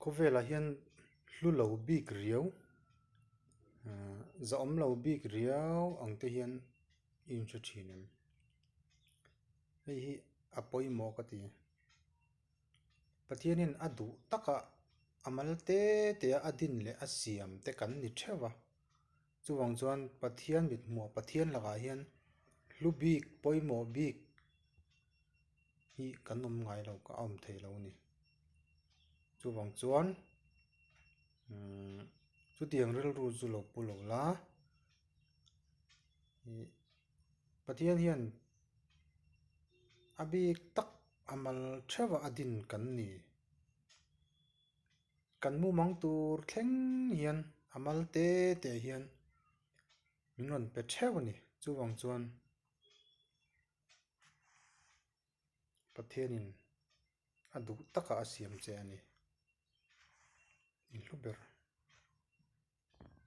Khawvelah hian hlu lo bik riau ahh zahawm lo bik riau ang te hian i inhre thin em? Hei hi a pawimawh ka ti. Pathianin a duh taka a mal te te a a din leh a siam te kan ni theuh a. Chuvang chuan Pathian mithmuh Pathian lakah hian hlu bik pawimawh bik hi kan awm ngai lo a awm thei lo a ni. Chuvang chuan umm chutiang rilru chu lo pu lo la ih Pathian hian a bik tak a mal theuh a a din kan ni. Kan mumang tur thleng hian a mal te te hian min rawn pe theuh a ni. Chuvang chuan Pathianin a duh takah a siam che a ni. I hlu ber.